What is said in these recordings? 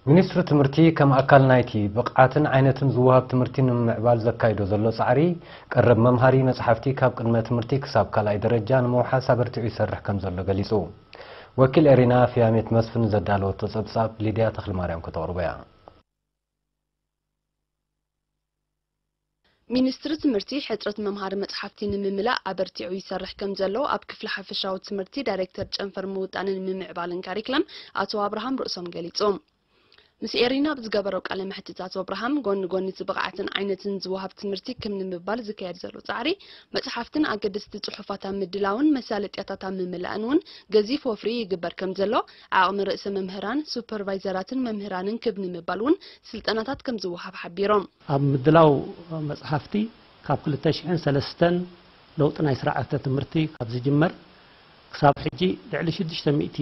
ሚኒስትሪ ትምህርቲ ከም ኣካል ናይቲ ብቕዓትን ዓይነትን ዝወሃብ ትምህርቲ ንምምዕባል ዘካይዶ ዘሎ ጻዕሪ፣ ቀረብ መምሃሪ መጽሓፍቲ ካብ ቅድመ ትምህርቲ ክሳብ ካልኣይ ደረጃ ንምውሓስ ኣበርቲዑ ይሰርሕ ከም ዘሎ ገሊጹ። ወኪል ኤሪና ፍያሜት መስፍን ዘዳለወቶ ጸብጻብ ሊድያ ተኽለማርያም ከተቕርቦ እያ። ሚኒስትሪ ትምህርቲ ሕፅረት መምሃሪ መፅሓፍቲ ንምምላእ ኣበርቲዑ ይሰርሕ ከም ዘሎ ኣብ ክፍሊ ሓፈሻዊ ትምህርቲ ዳይሬክተር ጨንፈር ምውጣንን ምምዕባልን ካሪክለም ኣቶ ኣብርሃም ርእሶም ገሊፆም። ምስ ኤሪና ኣብ ዝገበረው ቃለ መሕትት ኣቶ ኣብርሃም ጎኒ ጎኒ እቲ ብቕዓትን ዓይነትን ዝወሃብ ትምህርቲ ክም ንምባል ዝካየድ ዘሎ ፃዕሪ መፅሓፍትን ኣገደስቲ ፅሑፋት ኣብ ምድላውን መሳለጥያታት ኣብ ምምላእን እውን ገዚፍ ወፍሪ ይግበር ከም ዘሎ ዓቕሚ ርእሰ መምህራን፣ ሱፐርቫይዘራትን መምህራንን ክብ ንምባል እውን ስልጠናታት ከም ዝወሃብ ሓቢሮም። ኣብ ምድላው መጽሓፍቲ ካብ ክልተ ሽሕን ሰለስተን ለውጢ ናይ ስርዓተ ትምህርቲ ካብ ዝጅመር ክሳብ ሕጂ ልዕሊ ሽዱሽተ ሚእቲ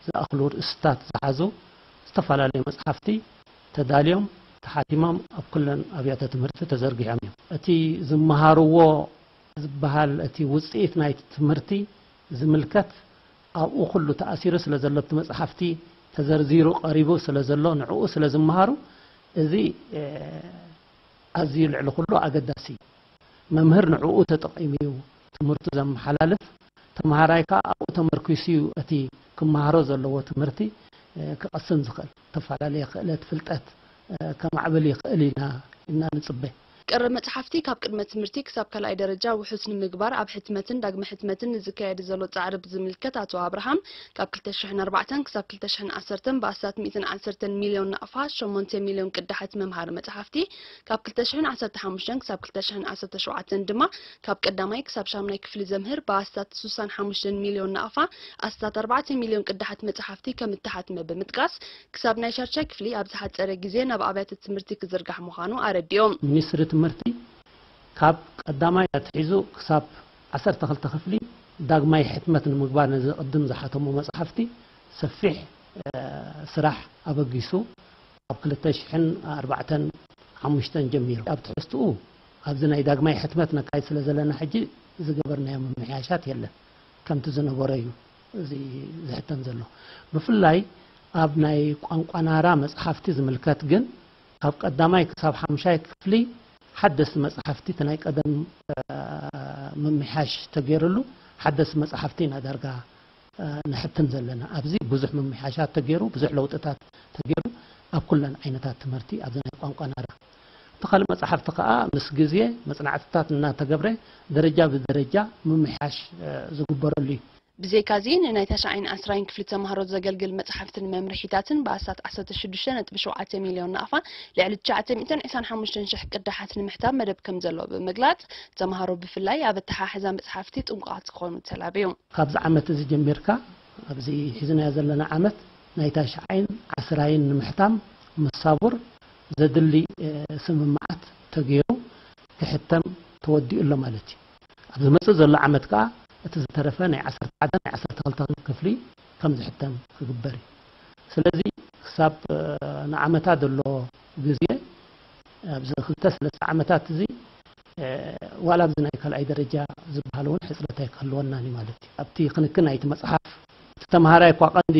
ዝኣኽሉ ርእስታት ዝሓዙ ዝተፈላለዩ መጽሓፍቲ ተዳልዮም ተሓቲሞም ኣብ ኩለን ኣብያተ ትምህርቲ ተዘርጊሖም እዮም። እቲ ዝመሃርዎ ዝበሃል እቲ ውጽኢት ናይቲ ትምህርቲ ዝምልከት ኣብኡ ኩሉ ተኣሲሩ ስለ ዘሎ ኣብቲ መጽሓፍቲ ተዘርዚሩ ቀሪቡ ስለ ዘሎ ንዕኡ ስለ ዝመሃሩ እዚ ኣዝዩ ልዕሊ ኩሉ ኣገዳሲ እዩ። መምህር ንዕኡ ተጠቒሙ እዩ ትምህርቱ ዘመሓላልፍ፣ ተምሃራይ ከኣ ኣብኡ ተመርኲሱ እዩ እቲ ክመሃሮ ዘለዎ ትምህርቲ ክቐስም ዝኽእል። ተፈላለየ ክእለት፣ ፍልጠት ከማዕብል ይኽእል ኢና ኢልና ንጽበ። ቀረብ መጽሓፍቲ ካብ ቅድመ ትምህርቲ ክሳብ ካልኣይ ደረጃ ውሑስ ንምግባር ኣብ ሕትመትን ዳግመ ሕትመትን ንዝካየድ ዘሎ ጻዕሪ ብዝምልከት ኣቶ ኣብርሃም ካብ ክልተ ሽሕን ኣርባዕተን ክሳብ ክልተ ሽሕን ዓሰርተን ብኣስታት ሚእትን ዓሰርተን ሚልዮን ናቕፋ ሸሞንተ ሚልዮን ቅዳሓት መምሃሪ መጽሓፍቲ ካብ ክልተ ሽሕን ዓሰርተ ሓሙሽተን ክሳብ ክልተ ሽሕን ዓሰርተ ሸውዓተን ድማ ካብ ቀዳማይ ክሳብ ሻምናይ ክፍሊ ዘምህር ብኣስታት ሱሳን ሓሙሽተን ሚልዮን ናቕፋ ኣስታት ኣርባዕተ ሚልዮን ቅዳሓት መጽሓፍቲ ከም እተሓትመ ብምጥቃስ ክሳብ ናይ ሻድሻይ ክፍሊ ኣብ ዝሓጸረ ግዜ ናብ ኣብያተ ትምህርቲ ክዝርጋሕ ምዃኑ ኣረዲኦም። ሚኒስትሪ ትምህርቲ ካብ ቀዳማይ ኣትሒዙ ክሳብ ዓሰርተ ክልተ ክፍሊ ዳግማይ ሕትመት ንምግባር ነዚ ቅድም ዝሓተሞ መጽሓፍቲ ሰፊሕ ስራሕ ኣበጊሱ ኣብ ክልተ ሽሕን ኣርባዕተን ሓሙሽተን ጀሚሩ ኣብ ትሕዝትኡ ኣብዚ ናይ ዳግማይ ሕትመት ነካይድ ስለ ዘለና ሕጂ ዝገበርናዮ ምምሕያሻት የለን። ከምቲ ዝነበሮ እዩ እዚ ዝሕተም ዘሎ። ብፍላይ ኣብ ናይ ቋንቋ ናራ መጽሓፍቲ ዝምልከት ግን ካብ ቀዳማይ ክሳብ ሓሙሻይ ክፍሊ ሓደስቲ መጽሓፍቲ እቲ ናይ ቀደም ምምሕያሽ ተገይርሉ ሓደስቲ መጽሓፍቲ ኢና ዳርጋ ንሕትም ዘለና። ኣብዚ ብዙሕ ምምሕያሻት ተገይሩ፣ ብዙሕ ለውጥታት ተገይሩ ኣብ ኩለን ዓይነታት ትምህርቲ ኣብዚ ናይ ቋንቋ ናራ። እቲ ካልእ መጽሓፍቲ ከኣ ምስ ግዜ መጽናዕትታት እናተገብረ ደረጃ ብደረጃ ምምሕያሽ ዝግበረሉ እዩ። ብዘይካዚ ንናይ ታሽዓይን ዓስራይን ክፍሊ ተምሃሮ ዘገልግል መጽሓፍትን መምርሒታትን ብኣስታት ዓሰርተ ሽዱሽተ ነጥቢ ሸውዓተ ሚልዮን ናቕፋ ልዕሊ ትሽዓተ ሚእትን ዕስራን ሓሙሽተን ሽሕ ቅዳሓት ንምሕታም መደብ ከም ዘሎ ብምግላጽ፣ ተምሃሮ ብፍላይ ኣብ ኣተሓሕዛ መጽሓፍቲ ጥንቁቓት ክኾኑ ተላብዩ። ካብዚ ዓመት እዚ ጀሚርካ ኣብዚ ሒዝናዮ ዘለና ዓመት ናይ ታሽዓይን ዓስራይን ንምሕታም መሳቡር ዘድሊ ስምምዓት ተገይሩ ክሕተም ተወዲኡ ኣሎ ማለት እዩ። ኣብ ዝመጽእ ዘሎ ዓመት ከኣ እቲ ዝተረፈ ናይ ዓሰርተ ሓደ ናይ ዓሰርተ ክልተ ክፍሊ ከም ዝሕተም ክግበር እዩ። ስለዚ ክሳብ ንዓመታ ዘሎ ግዜ ኣብዚ ክልተ ሰለስተ ዓመታት እዚ ዋላ ኣብዚ ናይ ካልኣይ ደረጃ ዝበሃል እውን ሕፅረት ኣይክህልወናን እዩ ማለት እዩ። ኣብቲ ክንክን ናይቲ መፅሓፍ እቲ ተምሃራይ እኳ ቀንዲ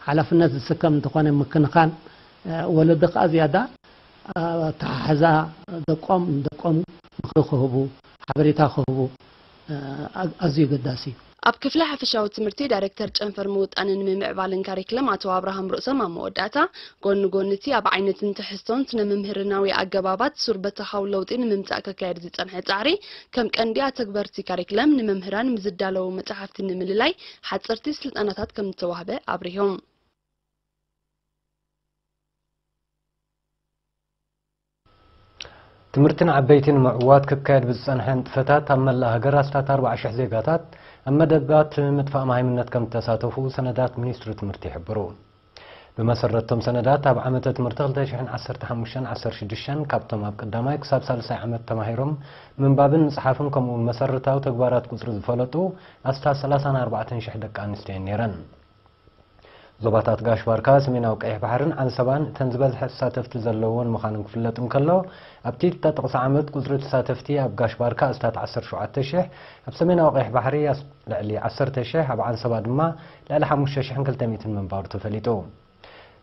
ሓላፍነት ዝስከም እንተኾነ ምክንኻን ወለዲ ከዓ ዝያዳ ኣተሓሕዛ ደቆም ንደቆም ምኽሪ ክህቡ ሓበሬታ ክህቡ ኣዝዩ ገዳሲ እዩ። ኣብ ክፍሊ ሓፈሻዊ ትምህርቲ ዳይሬክተር ጨንፈር ምውጣንን ምምዕባልን ካሪክለም ኣቶ ኣብርሃም ርእሶም ኣብ መወዳእታ፣ ጎኒ ጎኒ እቲ ኣብ ዓይነትን ትሕዝቶን ስነ ምምህርናዊ ኣገባባት ሱር በተኻዊ ለውጢ ንምምጻእ ክካየድ ዝጸንሐ ጻዕሪ ከም ቀንዲ ኣተግበርቲ ካሪክለም ንመምህራን ምስ ዝዳለዉ መጻሕፍቲ ንምልላይ ሓጸርቲ ስልጠናታት ከም ዝተዋህበ ኣብሪሆም። ትምህርቲ ንዓበይቲ ንምዕዋት ክካየድ ብዝጸንሐ ንጥፈታት ኣብ መላእ ሃገር ኣስታት ኣርባዓ ሽሕ ዜጋታት ኣብ መደባት ምጥፋእ መሃይምነት ከም ዝተሳተፉ ሰነዳት ሚኒስትሪ ትምህርቲ ይሕብሩ። ብመሰረት እቶም ሰነዳት ኣብ ዓመተ ትምህርቲ ክልተ ሽሕን ዓሰርተ ሓሙሽተን ዓሰርተ ሽዱሽተን ካብቶም ኣብ ቀዳማይ ክሳብ ሳልሳይ ዓመት ተማሂሮም ምንባብን ምጽሓፍን ከምኡውን መሰረታዊ ተግባራት ቁጽሪ ዝፈለጡ ኣስታት ሰላሳን ኣርባዕተን ሽሕ ደቂ ኣንስትዮ እየን ነይረን። ዞባታት ጋሽ ባርካ፣ ሰሜናዊ ቀይሕ ባሕርን ዓንሰባን እተን ዝበዝሐ ተሳተፍቲ ዘለወን ምዃነን ክፍለጥ እንከሎ፣ ኣብቲ እተጠቕሰ ዓመት ቁጽሪ ተሳተፍቲ ኣብ ጋሽ ባርካ ኣስታት ዓሰርተ ሸውዓተ ሽሕ፣ ኣብ ሰሜናዊ ቀይሕ ባሕሪ ኣስ- ልዕሊ ዓሰርተ ሽሕ፣ ኣብ ዓንሰባ ድማ ልዕሊ ሓሙሽተ ሽሕን ክልተ ሚእትን ምንባሩ ተፈሊጡ።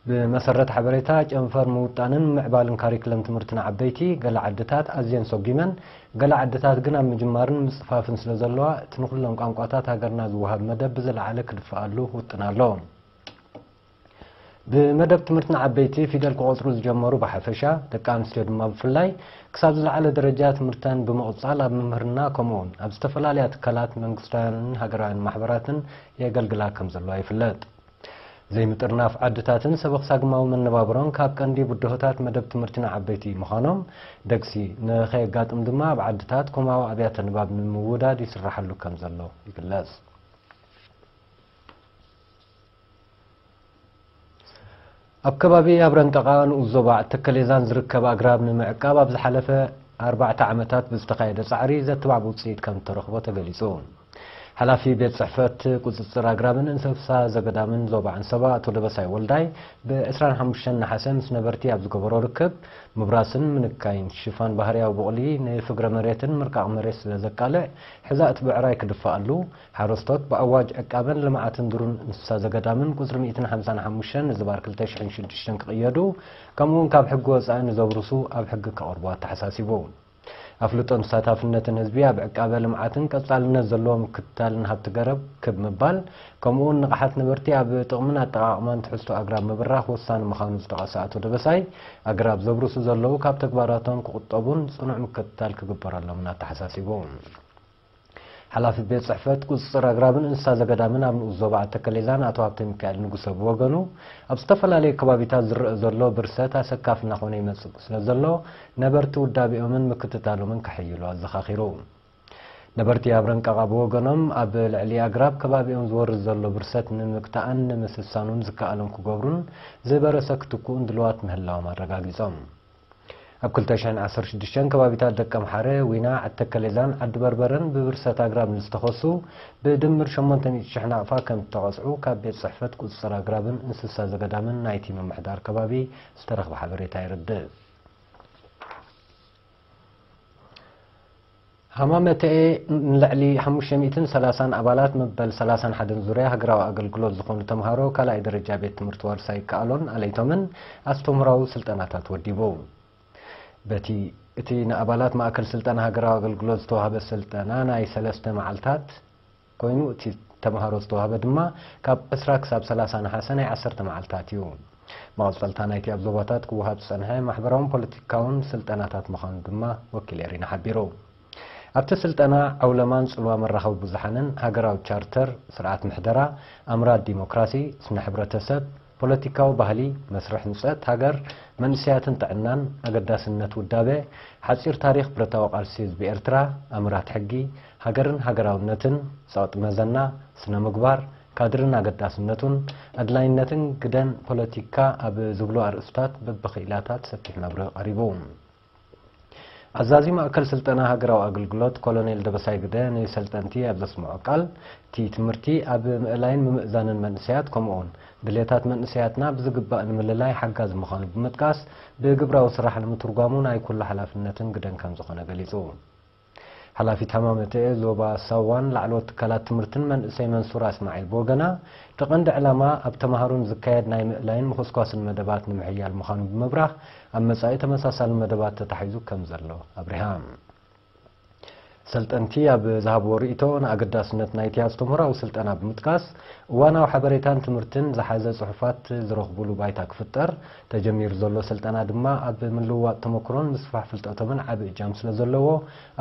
ብመሰረት ሓበሬታ ጨንፈር ምውጣንን ምዕባልን ካሪክለም ትምህርቲ ንዓበይቲ፣ ገለ ዓድታት ኣዝየን ሰጒመን፣ ገለ ዓድታት ግን ኣብ ምጅማርን ምጽፋፍን ስለ ዘለዋ፣ እቲ ንኹሎም ቋንቋታት ሃገርና ዝወሃብ መደብ ብዝለዓለ ክድፍኣሉ ውጥን ኣሎ። ብመደብ ትምህርቲ ንዓበይቲ ፊደል ክቖጽሩ ዝጀመሩ ብሓፈሻ፣ ደቂ ኣንስትዮ ድማ ብፍላይ፣ ክሳብ ዝለዓለ ደረጃ ትምህርተን ብምቕጻል ኣብ ምምህርና ከምኡውን ኣብ ዝተፈላለያ ትካላት መንግስታውያንን ሃገራውያን ማሕበራትን የገልግላ ከም ዘለዋ ይፍለጥ። ዘይምጥርናፍ ዓድታትን ሰበኽሳግማዊ መነባብሮን ካብ ቀንዲ ብድሆታት መደብ ትምህርቲ ንዓበይቲ ምዃኖም ደግሲ ንኸየጋጥም ድማ ኣብ ዓድታት ኮማዊ ኣብያተ ንባብ ንምውዳድ ይስራሓሉ ከም ዘሎ ይግለጽ። ኣብ ከባቢ ኣብ ረንቀቓ ንኡስ ዞባ ኣተከሌዛን ዝርከብ ኣግራብ ንምዕቃብ ኣብ ዝሓለፈ ኣርባዕተ ዓመታት ብዝተኻየደ ጻዕሪ ዘተባብ ውጽኢት ከም እተረኽቦ ተገሊጹ። ሓላፊ ቤት ጽሕፈት ቁጽጽር ኣግራብን እንስሳ ዘገዳምን ዞባ ዓንሰባ ኣቶ ደበሳይ ወልዳይ ብ ዕስራን ሓሙሽተን ነሓሰ ምስ ነበርቲ ኣብ ዝገበሮ ርክብ፣ ምብራስን ምንካይን ሽፋን ባህርያዊ ቡቕሊ ንፍግረ መሬትን ምርቃቕ መሬት ስለ ዘቃልዕ፣ ሕዛ እቲ ብዕራይ ክድፋኣሉ፣ ሓረስቶት ብኣዋጅ ዕቃበን ልምዓትን ዱርን እንስሳ ዘገዳምን ቁጽሪ ሚእትን ሓምሳን ሓሙሽተን ንዝባር ክልተ ሽሕን ሽዱሽተን ክቕየዱ፣ ከምኡውን ካብ ሕጊ ወጻኢ ንዘብርሱ ኣብ ሕጊ ከቕርቡ ኣተሓሳሲቡ። ኣፍልጦን ተሳታፍነትን ህዝቢ ኣብ ዕቃበ ልምዓትን ቀጻልነት ዘለዎ ምክትታልን ሃብቲ ገረብ ክብ ምባል፣ ከምኡውን ንቕሓት ነበርቲ ኣብ ጥቕምን ኣጠቓቕማን ትሕዝቶ ኣግራብ ምብራኽ ወሳኒ ምዃኑ ዝጠቐሰ ኣቶ ደበሳይ፣ ኣግራብ ዘብርሱ ዘለዉ ካብ ተግባራቶም ክቑጠቡን ጽኑዕ ምክትታል ክግበረሎምን ኣተሓሳሲቡ። ሓላፊ ቤት ጽሕፈት ቁጽጽር ኣግራብን እንስሳ ዘገዳምን ኣብ ንኡስ ዞባ ኣተከሌዛን ኣቶ ሃብተ ሚካኤል ንጉሰ ብወገኑ፣ ኣብ ዝተፈላለዩ ከባቢታት ዝረአ ዘሎ ብርሰት ኣሰካፊ እናኾነ ይመጽእ ስለ ዘሎ፣ ነበርቲ ውዳቤኦምን ምክትታሎምን ከሕይሉ ኣዘኻኺሩ። ነበርቲ ኣብ ረንቃቓ ብወገኖም፣ ኣብ ልዕሊ ኣግራብ ከባቢኦም ዝወርድ ዘሎ ብርሰት ንምግታእን ንምስሳኑን ዝከኣሎም ክገብሩን ዝበረሰ ክትክኡን ድልዋት ምህላዎም ኣረጋጊጾም። ኣብ ክልተ ሽሕን ዓሰርተ ሽዱሽተን ከባቢታት ደቀምሓረ፣ ዊና፣ ዓተከሌዛን ዓዲ በርበረን ብብርሰት ኣግራብ ንዝተኸሱ ብድምር ሸሞንተ ሚእቲ ሽሕ ናቕፋ ከም እተቐጽዑ ካብ ቤት ጽሕፈት ቁጽጽር ኣግራብን እንስሳ ዘገዳምን ናይቲ ምምሕዳር ከባቢ ዝተረኽበ ሓበሬታ የረድእ። ሃማመተኤ ንልዕሊ ሓሙሽተ ሚእትን ሰላሳን ኣባላት መበል ሰላሳን ሓደን ዙርያ ሃገራዊ ኣገልግሎት ዝኾኑ ተምሃሮ ካልኣይ ደረጃ ቤት ትምህርቲ ዋርሳይ ይከኣሎን ኣለይቶምን ኣስተምህሮኣዊ ስልጠናታት ወዲቡ። በቲ እቲ ንኣባላት ማእከል ስልጠና ሃገራዊ ኣገልግሎት ዝተዋህበ ስልጠና ናይ ሰለስተ መዓልታት ኮይኑ፣ እቲ ተምሃሮ ዝተዋህበ ድማ ካብ ዕስራ ክሳብ ሰላሳ ነሓሰ ናይ ዓሰርተ መዓልታት እዩ። መቐጸልታ ናይቲ ኣብ ዞባታት ክወሃብ ዝጸንሐ ማሕበራውን ፖለቲካውን ስልጠናታት ምዃኑ ድማ ወኪል ኤሪና ሓቢሩ። ኣብቲ ስልጠና ዓውለማን ጽልዋ መራኸቢ ብዙሓንን፣ ሃገራዊ ቻርተር፣ ስርዓት ምሕደራ፣ ኣምራት ዲሞክራሲ፣ ስነ ሕብረተሰብ፣ ፖለቲካዊ ባህሊ፣ መስርሕ ህንጸት ሃገር፣ መንእሰያትን ጥዕናን፣ ኣገዳስነት ውዳበ፣ ሓጺር ታሪኽ ብረታዊ ቃልሲ ህዝቢ ኤርትራ፣ ኣምራት ሕጊ፣ ሃገርን ሃገራውነትን፣ ጸቕጢ መዘና፣ ስነ ምግባር፣ ካድርን ኣገዳስነቱን፣ ኣድላይነትን ግደን ፖለቲካ ኣብ ዝብሉ ኣርእስታት በብኽኢላታት ሰፊሕ መብርሂ ቀሪቡ። ኣዛዚ ማእከል ስልጠና ሃገራዊ ኣገልግሎት ኮሎኔል ደበሳይ ግደ ንሰልጠንቲ ኣብ ዘስምዖ ቃል፣ እቲ ትምህርቲ ኣብ ምእላይን ምምእዛንን መንእሰያት ከምኡውን ድሌታት መንእሰያትና ብዝግባእ ንምልላይ ሓጋዚ ምዃኑ ብምጥቃስ፣ ብግብራዊ ስራሕ ንምትርጓሙ ናይ ኩሉ ሓላፍነትን ግደን ከም ዝኾነ ገሊጹ። ሓላፊት ሃማመተኤ ዞባ ሳዋን ላዕለዎት ትካላት ትምህርትን መንእሰይ መንሱራ እስማዒል ብወገና፣ እቲ ቀንዲ ዕላማ ኣብ ተምሃሮ ንዝካየድ ናይ ምእላይን ምኹስኳስን መደባት ንምሕያል ምዃኑ ብምብራህ፣ ኣብ መጻኢ ተመሳሳሊ መደባት ተታሒዙ ከም ዘሎ ኣብሪሃ። ሰልጠንቲ ኣብ ዝሃብዎ ርእይቶ፣ ንኣገዳስነት ናይቲ ኣስተምህሮኣዊ ስልጠና ብምጥቃስ፣ እዋናዊ ሓበሬታን ትምህርትን ዝሓዘ ጽሑፋት ዝረኽቡሉ ባይታ ክፍጠር፣ ተጀሚሩ ዘሎ ስልጠና ድማ ኣብ ምልውዋጥ ተመክሮን ምስፋሕ ፍልጠቶምን ዓቢ እጃም ስለ ዘለዎ፣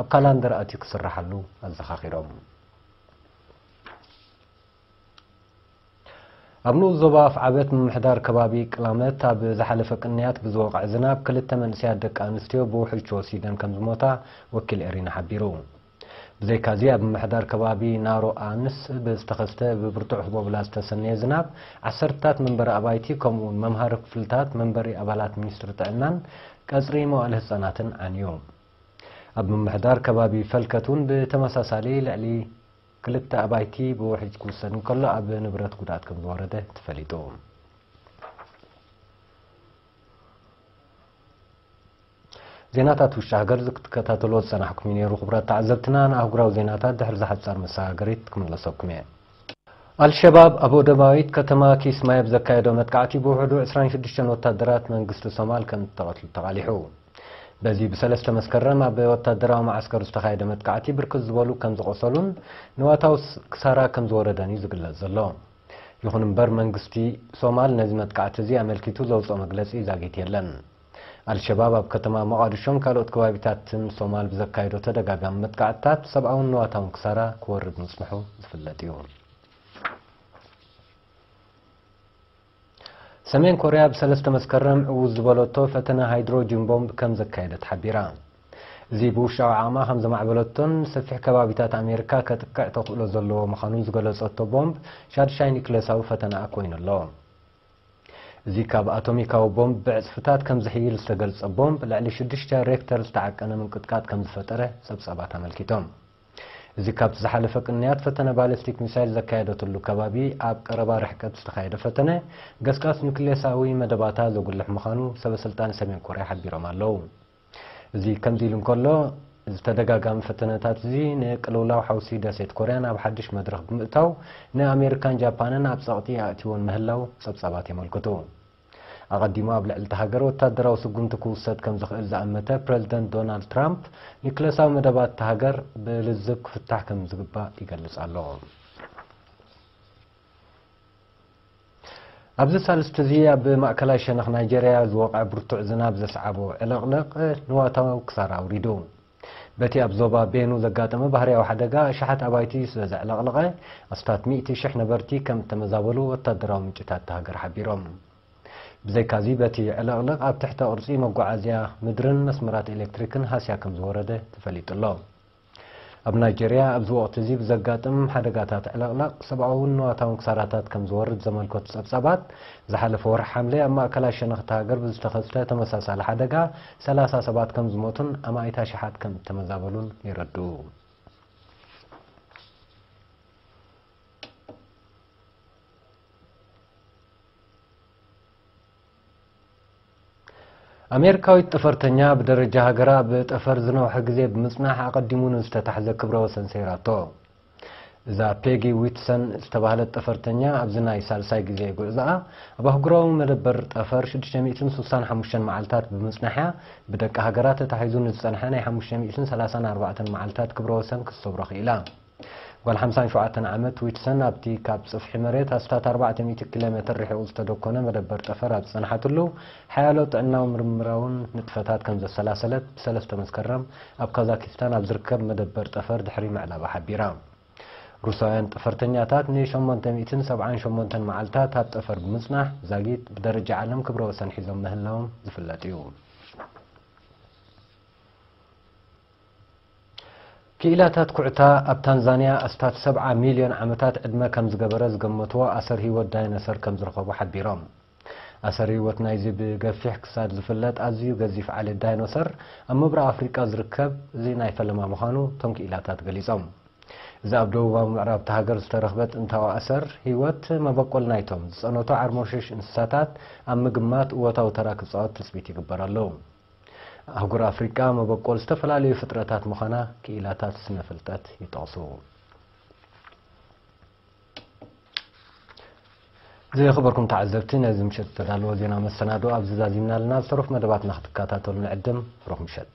ኣብ ካላንደር ኣትዩ ክስራሓሉ ኣዘኻኺሮም። ኣብ ንኡስ ዞባ ኣፍዓበት ምምሕዳር ከባቢ ቅላመት ኣብ ዝሓለፈ ቅንያት ብዝወቕዐ ዝናብ ክልተ መንእሰያት ደቂ ኣንስትዮ ብውሕጅ ተወሲደን ከም ዝሞታ ወኪል ኤሪና ሓቢሩ። ብዘይካዚ ኣብ ምምሕዳር ከባቢ ናሮ ኣንስ ብዝተኸስተ ብብርቱዕ ህቦብላ ዝተሰነየ ዝናብ ዓሰርታት መንበሪ ኣባይቲ ከምኡ እውን መምሃሪ ክፍልታት መንበሪ ኣባላት ሚኒስትሪ ጥዕናን ቀጽሪ መዋእለ ህጻናትን ዓንዩ። ኣብ ምምሕዳር ከባቢ ፈልከት እውን ብተመሳሳሊ ልዕሊ ክልተ ኣባይቲ ብውሕጅ ክውሰድ እንከሎ ኣብ ንብረት ጉድኣት ከም ዝወረደ ተፈሊጡ። ዜናታት ውሽጢ ሃገር ክትከታተልዎ ዝጸናሕኩም እዩ ነይሩ። ክቡራት ተዓዘብትና፣ ንኣህጉራዊ ዜናታት ድሕሪ ዝሓጻር መሰጋገሪት ክምለሰኩም እየ። ኣልሸባብ ኣብ ወደባዊት ከተማ ኪስማይ ኣብ ዘካየዶ መጥቃዕቲ ብውሕዱ ዕስራን ሽዱሽተን ወታደራት መንግስቲ ሶማል ከም እተቐትሉ ተቓሊሑ። በዚ ብሰለስተ መስከረም ኣብ ወታደራዊ መዓስከር ዝተኻየደ መጥቃዕቲ ብርክት ዝበሉ ከም ዝቖሰሉን ንዋታዊ ስ-፣ ክሳራ ከም ዝወረደን እዩ ዝግለጽ ዘሎ። ይኹን እምበር መንግስቲ ሶማል ነዚ መጥቃዕቲ እዚ ኣመልኪቱ ዘውፅኦ መግለጺ ዛጊት የለን። ኣልሸባብ ኣብ ከተማ ሞቓዲሾን ካልኦት ከባቢታትን ሶማል ብዘካየዶ ተደጋጋሚ መጥቃዕትታት ሰብኣውን ንዋታውን ክሳራ ክወርድ ምጽንሑ ዝፍለጥ እዩ። ሰሜን ኮርያ ብሰለስተ መስከረም ዕዉት ዝበለቶ ፈተነ ሃይድሮጅን ቦምብ ከም ዘካየደት ሓቢራ። እዚ ብውሽጣዊ ዓቕማ ከም ዘማዕበለቶን ሰፊሕ ከባቢታት ኣሜሪካ ከጥቅዕ ተኽእሎ ዘለዎ ምዃኑን ዝገለጸቶ ቦምብ ሻድሻይ ኒክለሳዊ ፈተነኣ ኮይኑ ኣሎ። እዚ ካብ ኣቶሚካዊ ቦምብ ብዕጽፍታት ከም ዝሕይል ዝተገልጸ ቦምብ ልዕሊ ሽዱሽተ ሬክተር ዝተዓቀነ ምንቅጥቃጥ ከም ዝፈጠረ ጸብጻባት ኣመልኪቶም። እዚ ካብቲ ዝሓለፈ ቅንያት ፈተነ ባሊስቲክ ሚሳይል ዘካየደትሉ ከባቢ ኣብ ቀረባ ርሕቀት ዝተኻየደ ፈተነ ገስጋስ ኑክሌሳዊ መደባታ ዘጉልሕ ምዃኑ ሰበስልጣን ሰሜን ኮርያ ሓቢሮም ኣለዉ። እዚ ከምዚ ኢሉ እንከሎ፣ እዚ ተደጋጋሚ ፈተነታት እዚ ንቅልውላው ሓውሲ ደሴት ኮርያ ናብ ሓድሽ መድረኽ ብምእታው ንኣሜሪካን ጃፓንን ኣብ ጸቕጢ ኣእትይወን ምህላው ጸብጻባት የመልክቱ። ኣቐዲሙ ኣብ ልዕሊ እታ ሃገር ወታደራዊ ስጉምቲ ክውሰድ ከም ዝኽእል ዝኣመተ ፕረዚደንት ዶናልድ ትራምፕ፣ ኒክለሳዊ መደባት እታ ሃገር ብልዝብ ክፍታሕ ከም ዝግባእ ይገልጽ ኣሎ። ኣብዚ ሳልስቲ እዚ ኣብ ማእከላይ ሸነኽ ናይጀርያ ዝወቕዐ ብርቱዕ ዝናብ ዘስዓቦ ዕልቕልቕ ንዋታዊ ክሳራ ኣውሪዱ። በቲ ኣብ ዞባ ቤኑ ዘጋጠመ ባህርያዊ ሓደጋ ኣሽሓት ኣባይቲ ስለ ዘዕለቕለቐ፣ ኣስታት ሚእቲ ሽሕ ነበርቲ ከም እተመዛበሉ ወታደራዊ ምንጭታት እታ ሃገር ሓቢሮም። ብዘይካዚ፣ በቲ ዕልቕልቕ ኣብ ትሕተ ቅርጺ መጓዓዝያ ምድርን መስመራት ኤሌክትሪክን ሃስያ ከም ዝወረደ ተፈሊጡ ኣሎ። ኣብ ናይጀርያ ኣብዚ ወቕቲ እዚ ብዘጋጥም ሓደጋታት ዕልቕልቕ ሰብኣውን ንዋታውን ክሳራታት ከም ዝወርድ ዘመልከቱ ጸብጻባት፣ ዝሓለፈ ወርሒ ሓምለ ኣብ ማእከላይ ሸነኽ እታ ሃገር ብዝተኸስተ ተመሳሳሊ ሓደጋ ሰላሳ ሰባት ከም ዝሞቱን ኣማኢት ኣሽሓት ከም እተመዛበሉን የረድኡ። ኣሜሪካዊት ጠፈርተኛ ብደረጃ ሃገራ ኣብ ጠፈር ዝነውሐ ግዜ ብምጽናሕ ኣቐዲሙ ንዝተታሕዘ ክብረ ወሰን ሰይራቶ። እዛ ፔጊ ዊትሰን ዝተባህለት ጠፈርተኛ ኣብዚ ናይ ሳልሳይ ግዜ ጉዕዞኣ ኣብ ኣህጉራዊ መደበር ጠፈር ሽዱሽተ ሚእትን ስሳን ሓሙሽተን መዓልታት ብምጽናሕያ ብደቂ ሃገራ ተታሒዙ ንዝጸንሐ ናይ ሓሙሽተ ሚእትን ሰላሳን ኣርባዕተን መዓልታት ክብረ ወሰን ክትሰብሮ ክኢላ። ጓል ሓምሳን ሸውዓተን ዓመት ዊትሰን ኣብቲ ካብ ጽፍሒ መሬት ኣስታት ኣርባዕተ ሚእቲ ኪሎ ሜትር ርሒቑ ዝተደኮነ መደበር ጠፈር ኣብ ዝጸንሓትሉ፣ ሓያሎ ጥዕናዊ ምርምራውን ንጥፈታት ከም ዘሰላሰለት ብሰለስተ መስከረም ኣብ ካዛኪስታን ኣብ ዝርከብ መደበር ጠፈር ድሕሪ ምዕላባ ሓቢራ። ሩሳውያን ጠፈርተኛታት ንሸሞንተ ሚእትን ሰብዓን ሸሞንተን መዓልታት ኣብ ጠፈር ብምጽናሕ ዛጊት ብደረጃ ዓለም ክብረ ወሰን ሒዞም ምህላዎም ዝፍለጥ እዩ። ክኢላታት ኩዕታ ኣብ ታንዛንያ ኣስታት ሰብዓ ሚልዮን ዓመታት ዕድመ ከም ዝገበረ ዝገመትዎ ኣሰር ህይወት ዳይኖሰር ከም ዝረኸቡ ሓቢሮም። ኣሰር ህይወት ናይዚ ብገፊሕ ክሳድ ዝፍለጥ ኣዝዩ ገዚፍ ዓሌት ዳይኖሰር ኣብ ምብራቕ ኣፍሪቃ ዝርከብ እዚ ናይ ፈለማ ምዃኑ እቶም ክኢላታት ገሊጾም። እዚ ኣብ ደቡባዊ ምዕራብ እታ ሃገር ዝተረኽበ ጥንታዊ ኣሰር ህይወት መበቆል ናይቶም ዝጸነቱ ዓርሞሸሽ እንስሳታት ኣብ ምግማት እወታዊ ተራ ክጻወት ትጽቢት ይግበረሉ። ኣህጉር ኣፍሪቃ መበቆል ዝተፈላለዩ ፍጥረታት ምዃና ክኢላታት ስነ ፍልጠት ይጠቕሱ። ዝኸበርኩም ተዓዘብቲ፣ ነዚ ምሸት ዝተዳለወ ዜና መሰናዶ ኣብዚ ዛዚምና ኣለና። ዝተረፉ መደባትና ክትከታተሉ ንዕድም። ብሩኽ ምሸት።